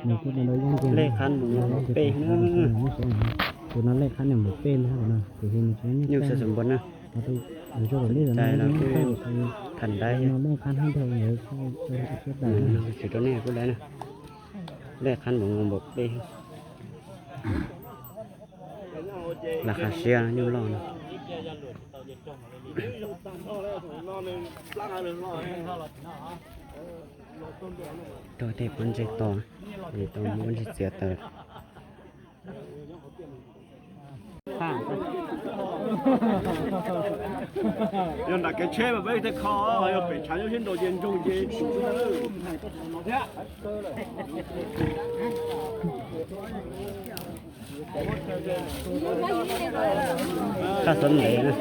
Lej qhab npaum no npaum peb na. Tus no lej qhab npaum peb na, tus no tus hu nws tsis nyuj nyuj taj na. Tus hu nws tsis nyuj taj, tus hu nws lej qhab npaum no npaum peb. Lej qhab npaum no npaum peb. Lam qhab siab nyuj loj no. Rau tej pob ntseg to, tau muab ntseg txiav taws. Yog nram kev tsheb mas peb thiaj kho, yog pem tshav nyob thiab nrau ces ntsoog ces tsum xwb na. Qhab xob ntev na.